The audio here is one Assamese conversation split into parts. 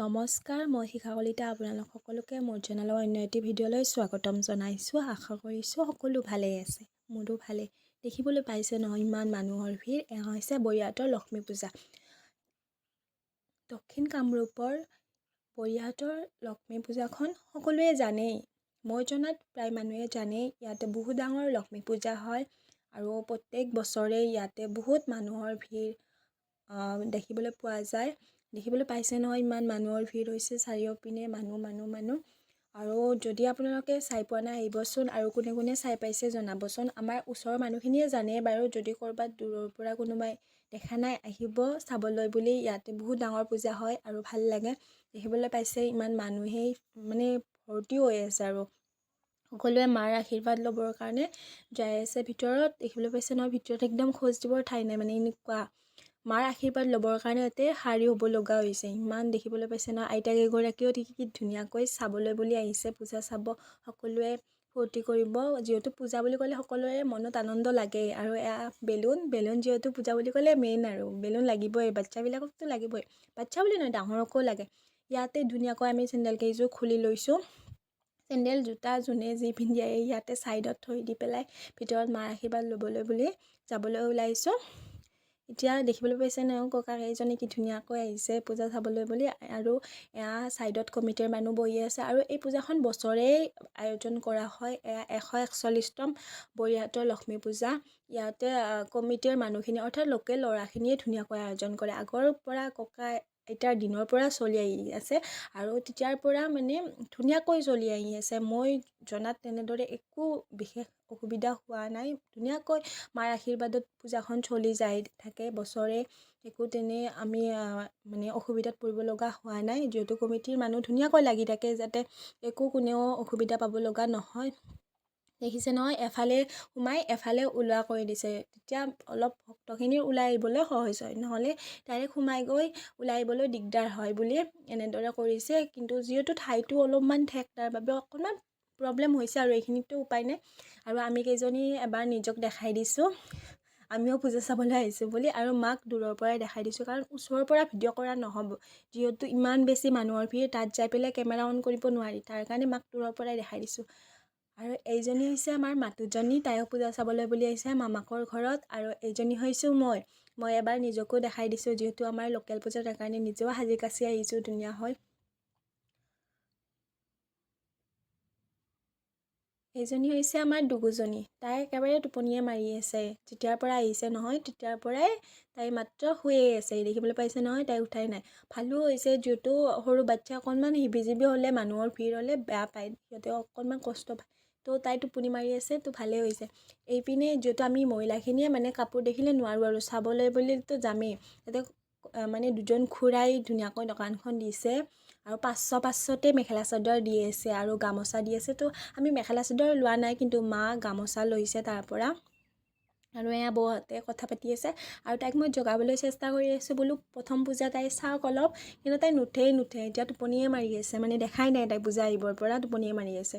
নমস্কাৰ, মই শিখা কলিতা আপোনালোক সকলোকে মোৰ চেনেলৰ অন্য এটি ভিডিঅ'লৈ স্বাগতম জনাইছোঁ। আশা কৰিছোঁ সকলো ভালেই আছে, মোৰো ভালেই। দেখিবলৈ পাইছে নহয় ইমান মানুহৰ ভিৰ। এয়া হৈছে বৰিহাটৰ লক্ষ্মী পূজা। দক্ষিণ কামৰূপৰ বৰিহাটৰ লক্ষ্মী পূজাখন সকলোৱে জানেই, মই জনাত প্ৰায় মানুহে জানেই। ইয়াতে বহুত ডাঙৰ লক্ষ্মী পূজা হয় আৰু প্ৰত্যেক বছৰে ইয়াতে বহুত মানুহৰ ভিৰ দেখিবলৈ পোৱা যায়। দেখিবলৈ পাইছে নহয় ইমান মানুহৰ ভিৰ হৈছে, চাৰিওপিনে মানুহ মানুহ মানুহ। আৰু যদি আপোনালোকে চাই পোৱা নাই আহিবচোন, আৰু কোনে কোনে চাই পাইছে জনাবচোন। আমাৰ ওচৰৰ মানুহখিনিয়ে জানে বাৰু, যদি ক'ৰবাত দূৰৰ পৰা কোনোবাই দেখা নাই আহিব চাবলৈ বুলি। ইয়াতে বহুত ডাঙৰ পূজা হয় আৰু ভাল লাগে। দেখিবলৈ পাইছে ইমান মানুহেই মানে ভৰ্তি হৈ আছে আৰু সকলোৱে মাৰ আশীৰ্বাদ ল'বৰ কাৰণে যাই আছে ভিতৰত। দেখিবলৈ পাইছে নহয় ভিতৰত একদম খোজ দিবৰ ঠাই নাই, মানে এনেকুৱা মাৰ আশীৰ্বাদ ল'বৰ কাৰণে ইয়াতে শাৰী হ'ব লগা হৈছে। ইমান দেখিবলৈ পাইছে নহয় আইতা কেইগৰাকীও কি ধুনীয়াকৈ চাবলৈ বুলি আহিছে, পূজা চাব, সকলোৱে ফূৰ্তি কৰিব। যিহেতু পূজা বুলি ক'লে সকলোৰে মনত আনন্দ লাগেই। আৰু এয়া বেলুন, বেলুন যিহেতু পূজা বুলি ক'লে মেইন আৰু বেলুন লাগিবই, বাচ্ছাবিলাককতো লাগিবই, বাচ্ছা বুলি নহয় ডাঙৰকো লাগে। ইয়াতে ধুনীয়াকৈ আমি চেণ্ডেল কেইযোৰ খুলি লৈছোঁ, চেণ্ডেল জোতা যোনে যি পিন্ধি আহে ইয়াতে ছাইডত থৈ দি পেলাই ভিতৰত মাৰ আশীৰ্বাদ ল'বলৈ বুলি যাবলৈ ওলাইছোঁ। এতিয়া দেখিবলৈ পাইছে নহয় ককা কেইজনে কি ধুনীয়াকৈ আহিছে পূজা চাবলৈ বুলি। আৰু এয়া ছাইডত কমিটিৰ মানুহ বহি আছে। আৰু এই পূজাখন বছৰেই আয়োজন কৰা হয়। এয়া 141তম বৰিহাটৰ লক্ষ্মী পূজা। ইয়াতে কমিটিৰ মানুহখিনি অৰ্থাৎ লোকেল ল'ৰাখিনিয়ে ধুনীয়াকৈ আয়োজন কৰে। আগৰ পৰা ককা আইতাৰ দিনৰ পৰা চলি আহি আছে আৰু তেতিয়াৰ পৰা মানে ধুনীয়াকৈ চলি আহি আছে। মই জনাত তেনেদৰে একো বিশেষ অসুবিধা হোৱা নাই, ধুনীয়াকৈ মাৰ আশীৰ্বাদত পূজাখন চলি যায় থাকে বছৰে। একো তেনে আমি মানে অসুবিধাত পৰিব লগা হোৱা নাই, যিহেতু কমিটিৰ মানুহ ধুনীয়াকৈ লাগি থাকে যাতে একো কোনেও অসুবিধা পাব লগা নহয়। দেখিছে নহয় এফালে সোমাই এফালে ওলোৱা কৰি দিছে, তেতিয়া অলপ ভক্তখিনিৰ ওলাই আহিবলৈ সহজ হয়, নহ'লে ডাইৰেক্ট সোমাই গৈ ওলাই আহিবলৈ দিগদাৰ হয় বুলি এনেদৰে কৰিছে। কিন্তু যিহেতু ঠাইটো অলপমান ঠেক, তাৰ বাবে অকণমান প্ৰব্লেম হৈছে আৰু এইখিনিতো উপায় নাই। আৰু আমি কেইজনী এবাৰ নিজক দেখাই দিছোঁ, আমিও পূজা চাবলৈ আহিছোঁ বুলি। আৰু মাক দূৰৰ পৰাই দেখাই দিছোঁ, কাৰণ ওচৰৰ পৰা ভিডিঅ' কৰা নহ'ব, যিহেতু ইমান বেছি মানুহৰ ভিৰ, তাত যাই পেলাই কেমেৰা অন কৰিব নোৱাৰি, তাৰ কাৰণে মাক দূৰৰ পৰাই দেখাই দিছোঁ। আৰু এইজনী হৈছে আমাৰ মাতুজনী, তাইও পূজা চাবলৈ বুলি আহিছে মামাকৰ ঘৰত। আৰু এইজনী হৈছোঁ মই, মই এবাৰ নিজকো দেখাই দিছোঁ, যিহেতু আমাৰ লোকেল পূজা, তাৰ কাৰণে নিজেও সাজি কাচি আহিছোঁ ধুনীয়া হৈ। এইজনী হৈছে আমাৰ দুগুজনী, তাই একেবাৰে টোপনিয়ে মাৰি আছে। যেতিয়াৰ পৰা আহিছে নহয় তেতিয়াৰ পৰাই তাই মাত্ৰ শুয়েই আছে। দেখিবলৈ পাইছে নহয় তাই উঠাই নাই। ভালো হৈছে, যিহেতু সৰু বাচ্ছা অকণমান হিবি জিবি হ'লে মানুহৰ ভিৰ হ'লে বেয়া পায়, সিহঁতে অকণমান কষ্ট পায়, তো তাই টোপনি মাৰি আছে, তো ভালেই হৈছে। এইপিনে যিহেতু আমি মহিলাখিনিয়ে মানে কাপোৰ দেখিলে নোৱাৰোঁ আৰু চাবলৈ বুলিতো যামেই, তাতে মানে দুজন খুৰাই ধুনীয়াকৈ দোকানখন দিছে আৰু 500 500তে মেখেলা চাদৰ দি আছে আৰু গামোচা দি আছে। তো আমি মেখেলা চাদৰ লোৱা নাই, কিন্তু মা গামোচা লৈছে তাৰ পৰা। আৰু এয়া বৌহঁতে কথা পাতি আছে আৰু তাইক মই জগাবলৈ চেষ্টা কৰি আছোঁ, বোলো প্ৰথম পূজা তাই চাওক অলপ, কিন্তু তাই নুঠেই নুঠে, এতিয়া টোপনিয়ে মাৰি আছে, মানে দেখাই নাই তাই পূজা আহিবৰ পৰা টোপনিয়ে মাৰি আছে।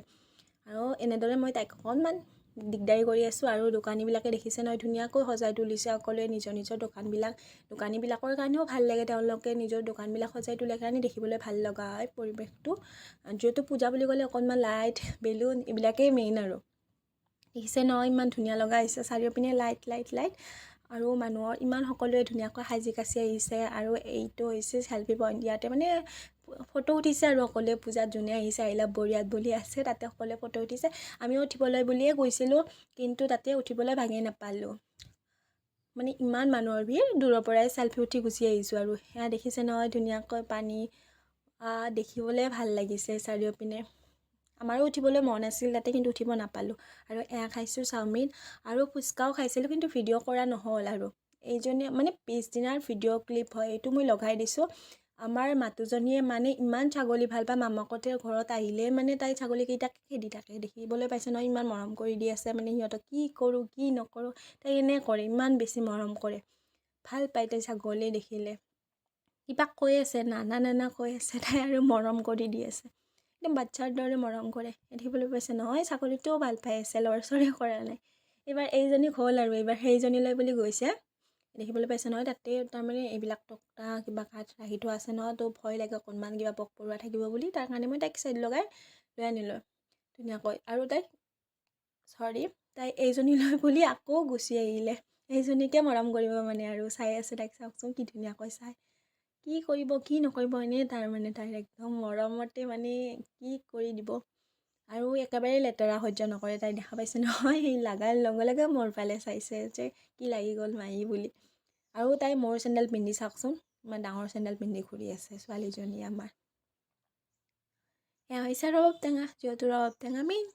আৰু এনেদৰে মই তাইক অকণমান দিগদাৰী কৰি আছোঁ। আৰু দোকানীবিলাকে দেখিছে নহয় ধুনীয়াকৈ সজাই তুলিছে সকলোৱে নিজৰ নিজৰ দোকানবিলাক। দোকানীবিলাকৰ কাৰণেও ভাল লাগে, তেওঁলোকে নিজৰ দোকানবিলাক সজাই তোলে কাৰণে দেখিবলৈ ভাল লগা হয় পৰিৱেশটো। যিহেতু পূজা বুলি ক'লে অকণমান লাইট বেলুন এইবিলাকেই মেইন আৰু। দেখিছে নহয় ইমান ধুনীয়া লগা হৈছে, চাৰিওপিনে লাইট লাইট লাইট আৰু মানুহৰ ইমান সকলোৱে ধুনীয়াকৈ সাজি কাচি আহিছে। আৰু এইটো হৈছে চেলফি পইণ্ট, ইয়াতে মানে ফটো উঠিছে আৰু সকলোৱে পূজাত যোনে আহিছে I love Borihat বুলি আছে তাতে সকলোৱে ফটো উঠিছে। আমিও উঠিবলৈ বুলিয়ে গৈছিলোঁ, কিন্তু তাতে উঠিবলৈ ভাগেই নাপালোঁ, মানে ইমান মানুহৰ ভিৰ, দূৰৰ পৰাই চেলফি উঠি গুচি আহিছোঁ। আৰু সেয়া দেখিছে নহয় ধুনীয়াকৈ পানী, দেখিবলৈ ভাল লাগিছে চাৰিওপিনে। আমাৰো উঠিবলৈ মন আছিল তাতে, কিন্তু উঠিব নাপালোঁ। আৰু এয়া খাইছোঁ চাওমিন আৰু ফুচকাও খাইছিলোঁ, কিন্তু ভিডিঅ' কৰা নহ'ল। আৰু এইজনীয়ে মানে পিছদিনাৰ ভিডিঅ' ক্লিপ হয়, এইটো মই লগাই দিছোঁ। আমাৰ মাতুজনীয়ে মানে ইমান ছাগলী ভাল পায়, মামাকহঁতে ঘৰত আহিলেই মানে তাই ছাগলীকেইটাক খেদি থাকে। দেখিবলৈ পাইছে নহয় ইমান মৰম কৰি দি আছে, মানে সিহঁতক কি কৰোঁ কি নকৰোঁ তাই এনে কৰে, ইমান বেছি মৰম কৰে, ভাল পায় তাই ছাগলী দেখিলে। কিবা কৈ আছে, নানা নানা কৈ আছে তাই, আৰু মৰম কৰি দি আছে, একদম বাচ্ছাৰ দৰে মৰম কৰে। দেখিবলৈ পাইছে নহয় ছাগলীটোও ভাল পাই আছে, লৰচৰে কৰা নাই। এইবাৰ এইজনীক হ'ল আৰু এইবাৰ সেইজনীলৈ বুলি গৈছে। দেখিবলৈ পাইছে নহয়, তাতে তাৰমানে এইবিলাক তক্তা কিবা কাঠ ৰাখি থোৱা আছে নহয়, তো ভয় লাগে অকণমান কিবা পোক পৰুৱা থাকিব বুলি। তাৰ কাৰণে মই তাইক চাইড লগাই লৈ আনিলোঁ ধুনীয়াকৈ। আৰু তাইক, চৰি, তাই এইজনী লৈ বুলি আকৌ গুচি আহিলে। এইজনীকে মৰম কৰিব মানে আৰু চাই আছে তাইক। চাওকচোন কি ধুনীয়াকৈ চায়, কি কৰিব কি নকৰিব এনেই তাৰমানে তাইৰ একদম মৰমতে মানে কি কৰি দিব। আৰু একেবাৰে লেতেৰা সহ্য নকৰে তাই, দেখা পাইছে নহয়, সেই লগাৰ লগে লগে মোৰ ফালে চাইছে যে কি লাগি গ'ল মাহী বুলি। আৰু তাই মোৰ চেণ্ডেল পিন্ধি, চাওকচোন, ইমান ডাঙৰ চেণ্ডেল পিন্ধি ঘূৰি আছে ছোৱালীজনী আমাৰ। এয়া হৈছে ৰবাব টেঙা, যিহেতু ৰবাব টেঙা মেইন।